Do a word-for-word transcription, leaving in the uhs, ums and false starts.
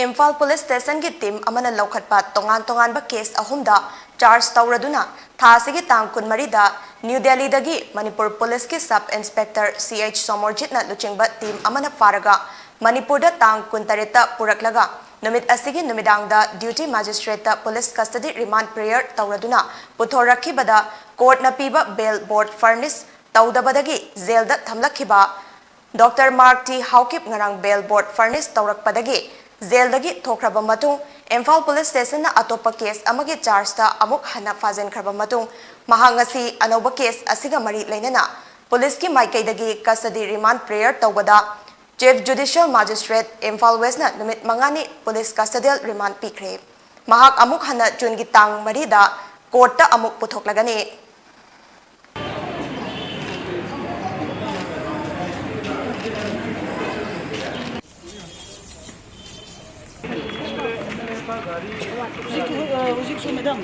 Imphal police ꯁ꯭ꯇꯦꯁꯟꯒꯤ team ꯑꯃꯅ ꯂꯧꯈꯠꯄ ꯇꯣꯉꯥꯟ ꯇꯣꯉꯥꯟꯕ ꯀꯦꯁ ꯑꯍꯨꯝꯗ ꯆꯥꯔꯖ ꯇꯧꯔꯗꯨꯅ ꯊꯥ ꯑꯁꯤꯒꯤ ꯇꯥꯡ ꯀꯨꯟꯃꯔꯤꯗ ꯅ꯭ꯌꯨ ꯗꯦꯜꯂꯤꯗꯒꯤ ꯃꯅꯤꯄꯨꯔ ꯄꯨꯂꯤꯁꯀꯤ ꯁꯕ ꯏꯟꯁꯄꯦꯛꯇꯔ ꯁꯤ ꯑꯩꯆ ꯁꯣꯃꯣꯔꯖꯤꯠꯅ ꯂꯨꯆꯤꯡꯕ ꯇꯤꯝ ꯑꯃꯅ ꯐꯥꯔꯒ ꯃꯅꯤꯄꯨꯔꯗ ꯇꯥꯡ ꯀꯨꯟꯇꯔꯦꯠꯇ ꯄꯨꯔꯛꯂꯒ ꯅꯨꯃꯤꯠ ꯑꯁꯤꯒꯤ ꯅꯨꯃꯤꯗꯥꯡꯗ ꯗ꯭ꯌꯨꯇꯤ ꯃꯦꯖꯤꯁꯇ꯭ꯔꯦꯠꯇ ꯄꯨꯂꯤꯁ ꯀꯁꯇꯗꯤ ꯔꯤꯃꯥꯟꯗ ꯄ꯭ꯔꯦꯌꯔ ꯇꯧꯔꯗꯨꯅ ꯄꯨꯊꯣꯔꯛꯈꯤꯕꯗ ꯀꯣꯔꯠꯅ ꯄꯤꯕ ꯕꯦꯜ ꯕꯣꯔꯗ ꯐꯔꯅꯤꯁ ꯇꯧꯗꯕꯗꯒꯤ ꯖꯦꯜꯗ ꯊꯝꯂꯛꯈꯤꯕ ꯗꯣꯛꯇꯔ ꯃꯥꯔꯛ ꯇꯤ ꯍꯥꯎꯀꯤꯞ ꯉꯔꯥꯡ ꯕꯦꯜ ꯕꯣꯔꯗ ꯐꯔꯅꯤꯁ ꯇꯧꯔꯛꯄꯗꯒꯤ ꯖꯦꯜꯗꯒꯤ ꯊꯣꯛꯈ꯭ꯔꯕ ꯃꯇꯨꯡ ꯏꯝꯐꯥꯜ ꯄꯨꯂꯤꯁ ꯁ꯭ꯇꯦꯁꯟꯅ ꯑꯇꯣꯞꯄ ꯀꯦꯁ ꯑꯃꯒꯤ ꯆꯥꯔꯖꯇ ꯑꯃꯨꯛ ꯍꯟꯅ ꯐꯥꯖꯤꯟꯈ꯭ꯔꯕ ꯃꯇꯨꯡ ꯃꯍꯥꯛ ꯉꯁꯤ ꯑꯅꯧꯕ ꯀꯦꯁ ꯑꯁꯤꯒ ꯃꯔꯤ ꯂꯩꯅꯅ ꯄꯨꯂꯤꯁꯀꯤ ꯃꯥꯏꯀꯩꯗꯒꯤ ꯀꯁꯇꯗꯤ ꯔꯤꯃꯥꯟꯗ ꯄ꯭ꯔꯦꯌꯔ ꯇꯧꯕꯗ ꯆꯤꯐ ꯖꯨꯗꯤꯁꯤꯌꯦꯜ ꯃꯦꯖꯤꯁꯇ꯭ꯔꯦꯠ ꯏꯝꯐꯥꯜ ꯋꯦꯁꯅ ꯅꯨꯃꯤꯠ ꯃꯉꯥꯅꯤ ꯄꯨꯂꯤꯁ ꯀꯁꯇꯗꯤꯌꯦꯜ ꯔꯤꯃꯥꯟꯗ ꯄꯤꯈ꯭ꯔꯦ꯫ ꯃꯍꯥꯛ ꯑꯃꯨꯛ ꯍꯟꯅ ꯖꯨꯟꯒꯤ ꯇꯥꯡ ꯃꯔꯤꯗ ꯀꯣꯔꯠꯇ ꯑꯃꯨꯛ ꯄꯨꯊꯣꯛꯂꯒꯅꯤ꯫ ꯍꯧꯖꯤꯛ, ꯍꯧꯖꯤꯛꯁꯨ ꯃꯦꯗꯥꯝ,